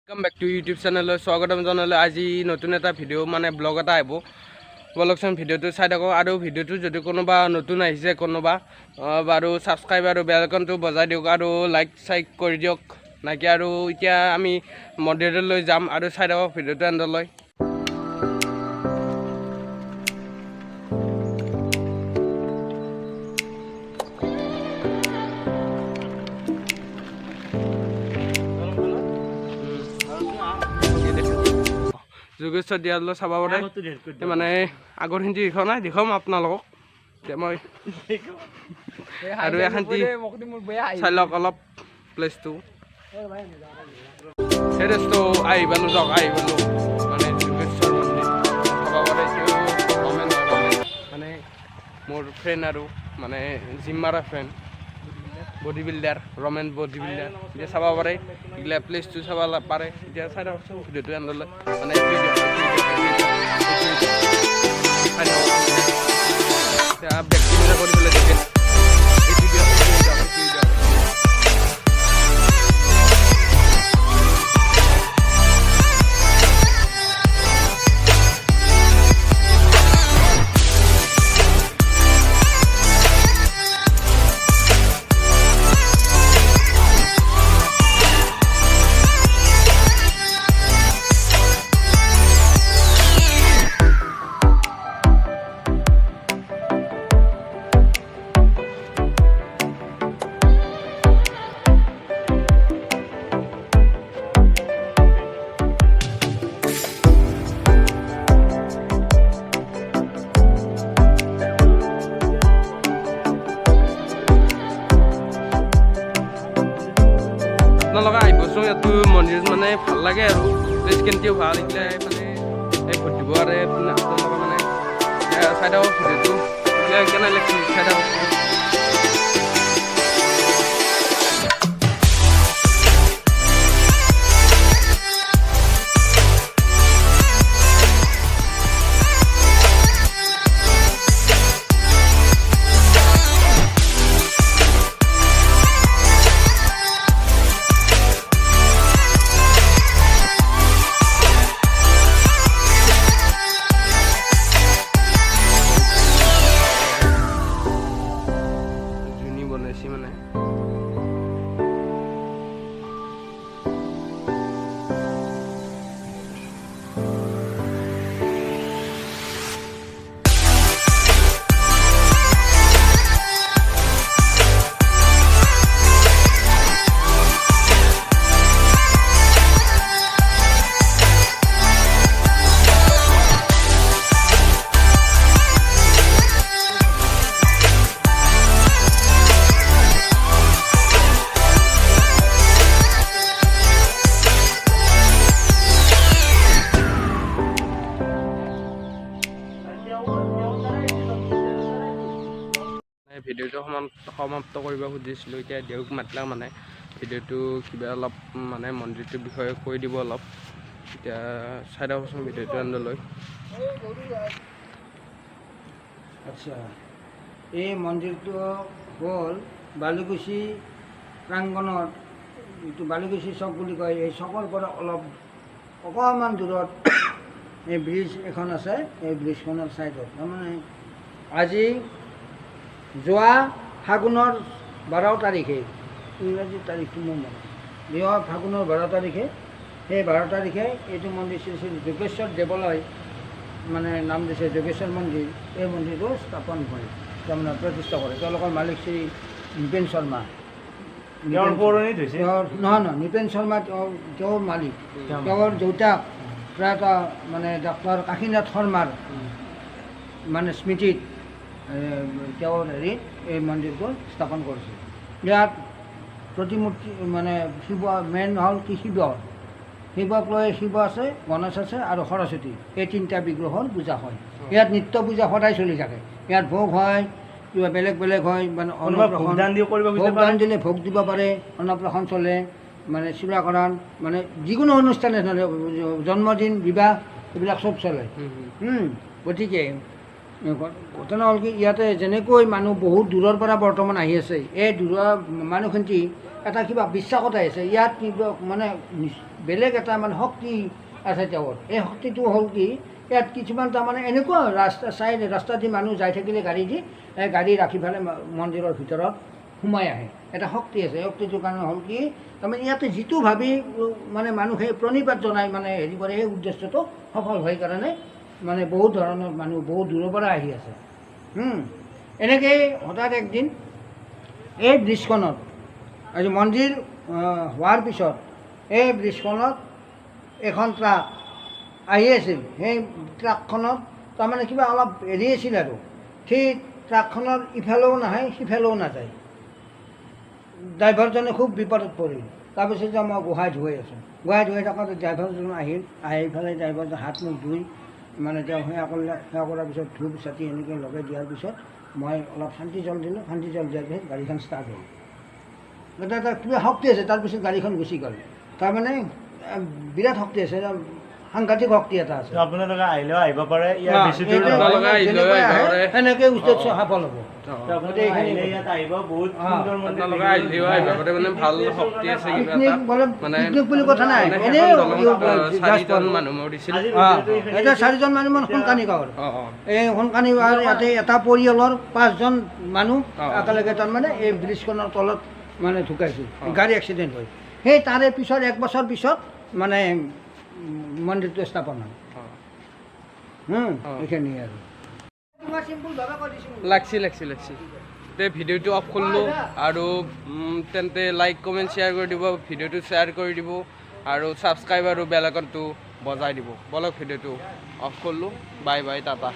Welcome back to YouTube চেনেললৈ স্বাগতম জনালোঁ। আজি নতুন এটা ভিডিঅ' মানে ব্লগ এটা আহিব, বলকচোন ভিডিঅ'টো চাই থাকক। আৰু ভিডিঅ'টো যদি কোনোবা নতুন আহিছে কোনোবা বাৰু ছাবস্ক্ৰাইব আৰু বেল আইকনটো বজাই দিয়ক আৰু লাইক চাইক কৰি দিয়ক নাকি। আৰু এতিয়া আমি মন্দিৰলৈ যাম আৰু চাই থাকক ভিডিঅ'টো এণ্ডলৈ। যোগেশ্বৰ দিয়ালৈ চাব পাৰে, মানে আগৰখিনি দেখুওৱা নাই, দেখুৱাম আপোনালোকক এতিয়া মই। আৰু এখানটি চাই লওক অলপ প্লেচটো। সেই দোস্ত আহি পালোঁ, যাওক আহি পালোঁ মানে যোগেশ্বৰ মন্দিৰ চাব পাৰে। মানে মোৰ ফ্ৰেণ্ড আৰু মানে জিম মাৰা friend, body builder Ramen body builder. এতিয়া চাব পাৰে, এইগিলা প্লেচটো চাব পাৰে। এতিয়া চাই থাকচোন ভিডিঅ'টো এণ্ডলৈ, মানে চাই থাকক। এতিয়া বেক কেমেৰা কৰি পেলাই দেখে। এইটো দিয়ক, এইটো দিয়ক, এইটো দিয়ক। আপোনালোকে আহিবচোন ইয়াতো মন্দিৰত, মানে ভাল লাগে আৰু প্লেচ কেন্টিও ভাল। এইগিলা মানে এই ভোট দিব পাৰে আপোনালোকে, মানে চাই থাকক ভিডিঅ'টো এইগিলা কেনে লাগছে চাই থাকক। জুনি বনাইছে মানে ভিডিঅ'টো সমাপ্ত কৰিব খুজিছিলোঁ। এতিয়া দেউক মাতিলা, মানে ভিডিঅ'টো কিবা অলপ মানে মন্দিৰটোৰ বিষয়ে কৈ দিব অলপ। এতিয়া চাই থাকচোন ভিডিঅ'টো এণ্ডলৈ। আচ্ছা, এই মন্দিৰটো হ'ল বালিকুচি প্ৰাংগণত, যিটো বালিকুচি চক বুলি কয়, এই চকৰ পৰা অলপ অকণমান দূৰত এই ব্ৰিজ এখন আছে, এই ব্ৰিজখনৰ ছাইডত। তাৰমানে আজি যোৱা ফাগুনৰ 12 তাৰিখে, ইংৰাজী তাৰিখটো মোৰ মনত, যোৱা ফাগুনৰ 12 তাৰিখে, সেই 12 তাৰিখে এইটো মন্দিৰ শ্ৰী শ্ৰী যোগেশ্বৰ দেৱালয় মানে নাম দিছে যোগেশ্বৰ মন্দিৰ, এই মন্দিৰটো স্থাপন কৰে, তাৰমানে প্ৰতিষ্ঠা কৰে। তেওঁলোকৰ মালিক শ্ৰী নৃপেন শৰ্মা। নহয় নহয়, নৃপেন শৰ্মা তেওঁৰ মালিক, তেওঁৰ দেউতাক প্ৰয়াত মানে ডাক্তৰ কাশীনাথ শৰ্মাৰ মানে স্মৃতিত তেওঁৰ হেৰিত এই মন্দিৰটো স্থাপন কৰিছিল। ইয়াত প্ৰতিমূৰ্তি মানে শিৱ মেইন হ'ল কি শিৱ, শিৱক লৈ শিৱ আছে, গণেশ আছে আৰু সৰস্বতী, এই তিনিটা বিগ্ৰহৰ পূজা হয়। ইয়াত নিত্য পূজা সদায় চলি থাকে। ইয়াত ভোগ হয়, কিবা বেলেগ বেলেগ হয়, মানে অন্নপ্ৰাশন, ভোগ দান দিলে ভোগ দিব পাৰে, অন্নপ্ৰাশন চলে, মানে চূড়াকৰণ, মানে যিকোনো অনুষ্ঠানে চলে, জন্মদিন, বিবাহ, এইবিলাক চব চলে। গতিকে ঘটনা হ'ল কি, ইয়াতে যেনেকৈ মানুহ বহুত দূৰৰ পৰা বৰ্তমান আহি আছে, এই দূৰৰ মানুহখিনি এটা কিবা বিশ্বাসত আহিছে। ইয়াত কিবা মানে বেলেগ এটা মানে শক্তি আছে তেওঁৰ। এই শক্তিটো হ'ল কি, ইয়াত কিছুমান তাৰমানে এনেকুৱা ৰাস্তা চাইড ৰাস্তা দি মানুহ যাই থাকিলে গাড়ী দি এই গাড়ী ৰাখি পেলাই মন্দিৰৰ ভিতৰত সোমাই আহে, এটা শক্তি আছে। এই শক্তিটোৰ কাৰণে হ'ল কি, তাৰমানে ইয়াতে যিটো ভাবি মানে মানুহে প্ৰণিপাত জনাই মানে হেৰি কৰে, সেই উদ্দেশ্যটো সফল হয় কাৰণে মানে বহুত ধৰণৰ মানুহ বহুত দূৰৰ পৰা আহি আছে। এনেকেই হঠাৎ একদিন এই ব্ৰিজখনত আজি মন্দিৰ হোৱাৰ পিছত এই ব্ৰিজখনত এখন ট্ৰাক আহি আছিল। সেই ট্ৰাকখনত তাৰমানে কিবা অলপ হেৰি আছিল আৰু, সেই ট্ৰাকখনৰ ইফালেও নাহে সিফালেও নাযায়। ড্ৰাইভাৰজনে খুব বিপদত পৰিল। তাৰপিছত যে মই গোহাঁই ধুই আছোঁ, গোহাঁই ধুই থাকোঁতে ড্ৰাইভাৰজন আহিল, আহি পেলাই ড্ৰাইভাৰজন হাত মুখ ধুই মানে তেওঁ সেৱা কৰিলে। সেৱা কৰাৰ পিছত ধূপ চাতি এনেকৈ লগাই দিয়াৰ পিছত মই অলপ শান্তি জল দিলোঁ। শান্তি জল দিয়াৰ পিছত গাড়ীখন ষ্টাৰ্ট হ'ল। এটা এটা কিবা শক্তি আছে, তাৰপিছত গাড়ীখন গুচি গ'ল। তাৰমানে বিৰাট শক্তি আছে, সাংঘাতিক শক্তি এটা আছে। আপোনালোকে আহিলেও আহিব পাৰে, ইয়াৰ বেছি দূৰ আপোনালোকে আহিলেও আহিব পাৰে। সেনেকৈ উদ্দেশ্য সফল হ'ব। ইয়াত আহিব বহুত সুন্দৰ মন্দিৰ। আপোনালোকে আহিলেও আহিব পাৰে, মানে ভাল শক্তি আছে কিবা এটা। মানে পিকনিক বুলি কথা নাই, এনেই চাৰিজন মানুহ মৰিছিল। এতিয়া চাৰিজন মানুহ মানে সোনকানি গাঁৱৰ, এই সোনকানি গাঁৱৰ ইয়াতে এটা পৰিয়ালৰ 5জন মানুহ একেলগে তাৰমানে এই ব্ৰিজখনৰ তলত মানে ঢুকাইছিল, গাড়ী এক্সিডেণ্ট হৈ। সেই তাৰে পিছত 1 বছৰ পিছত মানে মন্দিৰটো স্থাপন হয়। এইখিনি আৰু লাগছি লাগছি লাগছি। তে ভিডিঅ'টো অফ কৰিলোঁ আৰু তেন্তে লাইক কমেণ্ট শ্বেয়াৰ কৰি দিব, ভিডিঅ'টো শ্বেয়াৰ কৰি দিব আৰু ছাবস্ক্ৰাইব আৰু বেল আইকনটো বজাই দিব। বলক ভিডিঅ'টো অফ কৰিলোঁ, বাই বাই, টাটা।